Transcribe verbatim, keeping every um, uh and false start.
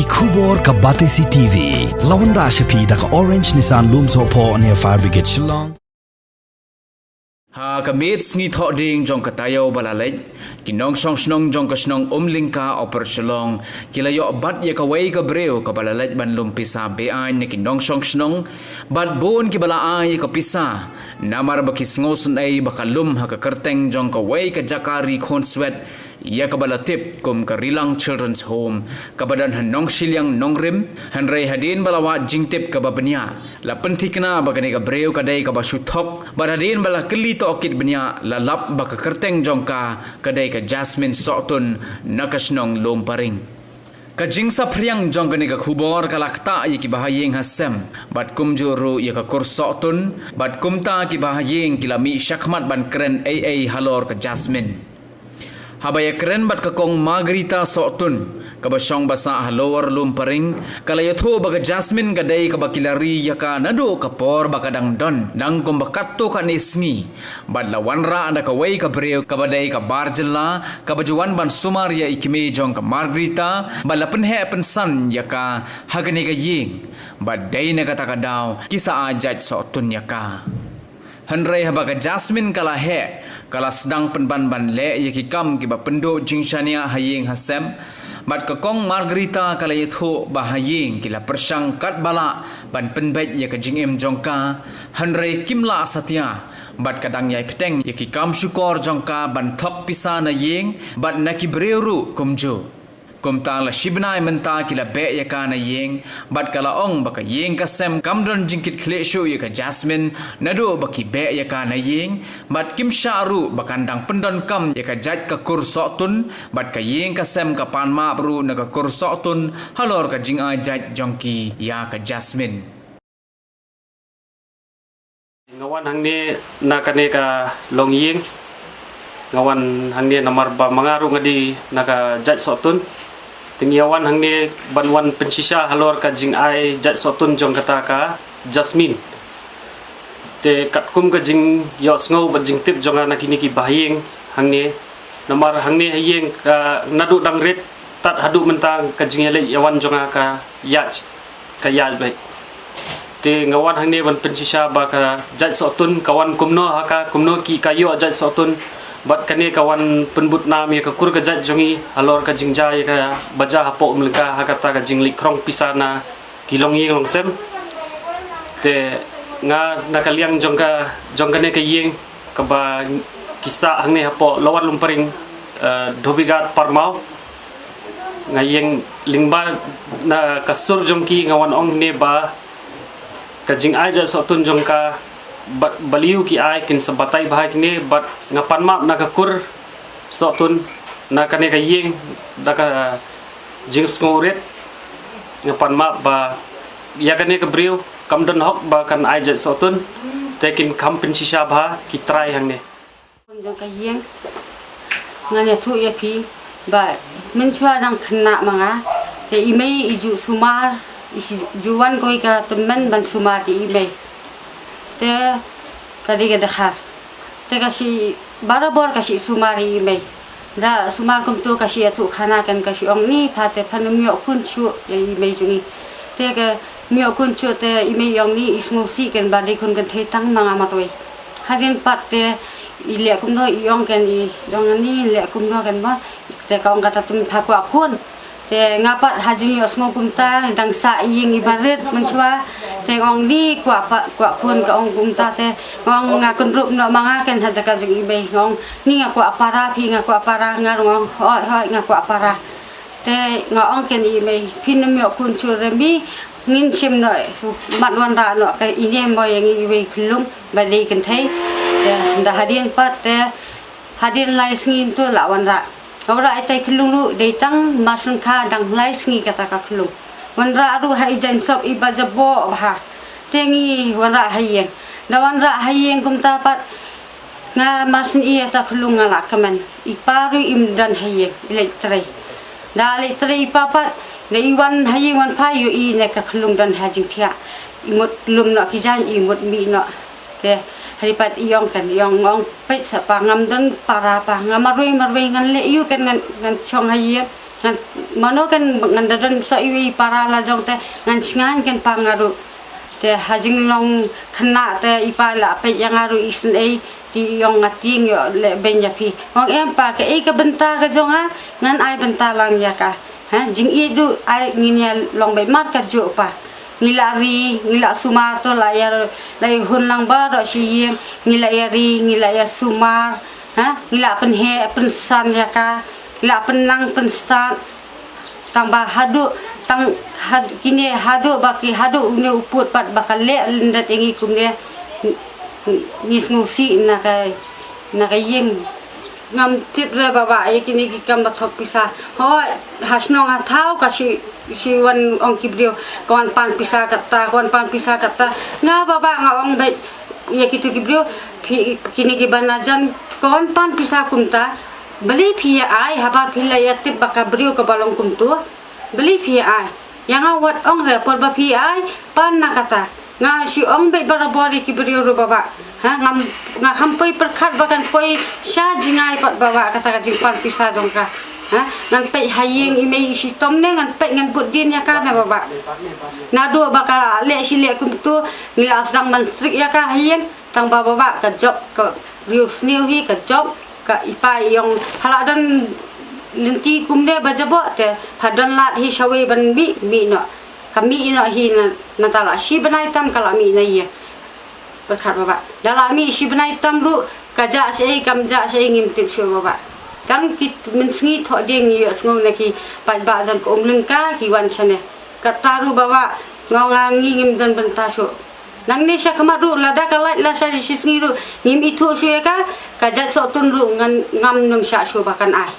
Khubor ka Batesi T V. La wanrah sha phi da ka Orange Nissan Lumsohphoh near Fire Brigade Shillong. Ha ka miet sngi Thohdieng jong ka taïew ba la leit, ki nongshong shnong jong ka shnong Umlyngka Upper Shillong ki la ïoh bat ïa kawei ka briew kaba la leit ban lum pisa be-aiñ na ki nongshong shnong, bad bun kiba la ai ïa ka pisa namar ba ki sngewsynei ba ka lum ha ka kyrteng jong kawei ka jaka ri khunswet ïa kaba la tip kum ka Rilang Children's Home kaba don ha Nongshiliang Nongrim. Hynrei hadien ba la wad jingtip kaba bniah, la pynthikna ba kane ka briew ka dei kaba shu thok, bad hadien ba la kylli tohkit bniah, la lap ba ka kyrteng jong ka ka dei ka Jasmine Sohtun na ka shnong Lumparing. Ka jingsaphriang jong kane ka khubor ka la ktah ïa kiba ha ïing ha sem, bad kumjuh ruh ïa ka kur Sohtun, bad kumta kiba ha ïing ki la mih shakhmat ban kren ei ei halor ka Jasmine. Haba ïakren bad ka Kong Margarita Sohtun, kaba shong ba sah ha Lower Lumparing, ka la ïathuh ba ka Jasmine ka dei kaba ki la ri ïa ka naduh ka por ba ka dang don, dang kumba katto katne sngi. Bad la wanrah da kawei ka briew kaba dei ka bar jylla, kaba ju wan ban sumar ïa i kmie jong ka Margarita, bad la pynheh pynsan ïa ka ha kane ka ïing. Bad dei na kata ka daw ki sa ai jait Sohtun ïa ka. Hynrei haba ka Jasmine ka la heh, ka la sdang pynban ban leh ïa ki kam kiba pynduh jingshaniah ha ïing ha sem. Bad ka Kong Margarita ka la ïathuh ba ha ïing ki la pyrshang katba lah ban pynbeit ïa ka jingim jong ka, hynrei kim lah satia, bad ka dang ïai bteng ïa ki kam shukor jong ka ban thok pisa na ïing, bad na ki briew ruh kumjuh. Kumta la shi bnai mynta ki la beh ïa ka na ïing, bad ka la ong ba ka ïing ka sem kam don jingkitkhlieh shuh ïa ka Jasmine naduh ba ki beh ïa ka na ïing, bad kim shah ruh ba kan dang pyndonkam ïa ka jait ka kur Sohtun, bad ka ïing ka sem ka pan map ruh na ka kur Sohtun halor ka jingai jait jong ki ïa ka Jasmine. Nga wan hangne na kane ka longïing. Nga wan hangne namar ba ma nga ruh nga dei na ka jait Sohtun. Te nga wan hangne ban wan pynshisha halor ka jingai jait Sohtun jong kata ka Jasmine. Te katkum ka jingïohsngew bad jingtip jong nga na kine ki bahaïing hangne. Namar hangne ha ïing ka naduh dang rit tad haduh mynta ka jingïaleit ïawan jong nga ka ïaid, ka ïaid beit. Te nga wan hangne ban pynshisha ba ka jait Sohtun ka wan kumno ha ka, kumno ki ka ïoh jait Sohtun. Bad kane ka wan pynbud nam ïa ka kur ka jait jong ngi halor ka jingjia ïa kaba jia hapoh Umlyngka ha kata ka jingleit khrong pisa na ki longïing longsem. Te nga na ka liang jong ka, jong kane ka ïing kaba ki sah hangne hapoh Lower Lumparing, eh, Dhobighat Parmaw. Nga ïeng lyngba na ka sur jong ki, nga wan ong ne ba ka jingai jait Sohtun jong ka, bad balei ki ai, kin sa batai bha ïa kine, bad nga pan map na ka kur Sohtun, na kane ka ïing, da ka jingsngewrit, nga pan map ba ïa kane ka briew kam don hok ba kan ai jait Sohtun, te kin kham pynshisha bha ki trai hangne. Jong ka ïing, ngan ïathuh ïa phi ba mynshuwa dang khynnah ma nga, te i mei i ju sumar, i ju wan kawei ka tymmen ban sumar ïa i mei. Te ka dei ka dkhar. Te ka shi barabor ka shi sumar ïa i mei. Da sumar kumto ka shi ïathuh khana, kan ka shi ong ni, pha te phan ym ïoh khun shuh ïa i mei jong ngi. Te ka ym ïoh khun shuh, te i mei i ong ni i sngewsih kan ba dei khun kynthei tang ma nga marwei. Hadien pat te i leh kumno, i ong kan, i ong ni leh kumno kan ba. Te ka ong kata, te pha kwah khun. Te nga pat ha jingïohsngew kumta, dang sah ïing i barit mynshuwa. Te nga ong ni kwah pat, kwah khun, ka ong kumta, te nga ong nga kynrup noh ma nga kan ha jaka jong i mei. Nga ong ni nga kwah para, phi nga kwah para, nga ruh nga ong hooid hooid nga kwah para. Te nga ong kan i mei, phin ym ïoh khun shuh re mi, ngin shim noh, mat wanrah noh ka ine mo ïa ngi iwei i khyllung ba dei kynthei. Te da hadien pat te hadien lai sngi ntu la wanrah. Nga wanrah itai khyllung ruh dei tang mar syngkha, dang lai sngi kata ka khyllung. Wanrah ruh ha i jaiñ sop iba jaboh bha. Te ngi wanrah ha ïing. Da wanrah ha ïing kumta pat nga mar syn i ïa ta khyllung nga la kmen. I pa ruh im don ha ïing, i leit trei. Da leit trei i pa pat, da i wan ha ïing wan phai, ïohi ne ka khyllung don ha jingthiah. I mut lum noh ki jaiñ, i mut mih noh. Te hynrei pat i ong kan, i ong, nga ong peit sa pa, ngam don para pa, nga marwei marwei ngan leh aïu kan, ngan, ngan shong ha ïing. Ngan, mano kan ngan da don sa iwi para la jong te ngan chngan kan pa nga ruh. Te ha jinglong khynnah te i pa la peit ïa nga ruh isynei te i ong nga tieng ïoh leh beiñ ïa phi. Ong em pa, kaei ka bynta ka jong nga, ngan ai bynta lang ïa ka. Ha, jingïeit ruh ai ngin ïa long beit markat juh pa. Ngi la ri, ngi la sumar to la ïa, la ïa hun lang baroh shi ïing, ngi la ïa ri, ngi la ïa sumar, ha, ngi la pynheh pynsan ïa ka, ngi la pynlang pynstad. Tang ba haduh, tang had, kine haduh ba ki haduh une u pud pat ba ka leh lyndet ïa ngi kumne, ngi sngewsih na ka, na ka ïing. Ngam tip re baba ïa kine ki kam ba thok pisa. Hoi, ha shnong ha thaw ka shi, shi wan ong ki briew, ka wan pan pisa katta, ka wan pan pisa katta. Nga baba nga ong beit ïa kitu ki briew, phi, kine ki ba na jan, ka wan pan pisa kumta. Balei phi ïa ai, haba phi la ïa tip ba ka briew kaba long kumtu? Balei phi ïa ai? Ïa nga wat ong re por ba phi ïa ai, pan na kata. Nga shu ong beit barabor ïa ki briew ruh baba. Ha, ngam, nga kham poi pyrkhat ba kan poi sha jngai pat baba kata ka jingpan pisa jong ka. Ha, ngan peit ha ïing i mei i shitom ne ngan peit ngan bud dien ïa ka ne baba. Naduh ba ka leh shi leh kumtu, ngi la sdang ban strict ïa ka ha ïing. Tang ba baba ka jop ka riewsniew hi ka jop ka i pa i ong ha la don lynti kumne ba jaboh te ha don lad hi shawei ban mih, mih noh. Ka mih noh hi na, na ta la shi bnai tam ka la mih na ïa. Pyrkhat baba. Da la mih shi bnai tam ruh ka jah shaei kam jah shaei ngim tip shuh baba. Tang ki mynsngi thoh dieng ngi ïohsngew na ki paidbah jong ka Umlyngka ki wan shane. Kata ruh baba, nga ong ngi ngim don bynta shuh. Nangne sha khmat ruh lada ka lait la sha shisngi ruh ngim ithuh shuh ïa ka, ka jait sohtun ruh ngan ngam nym shah shuh ba kan ai.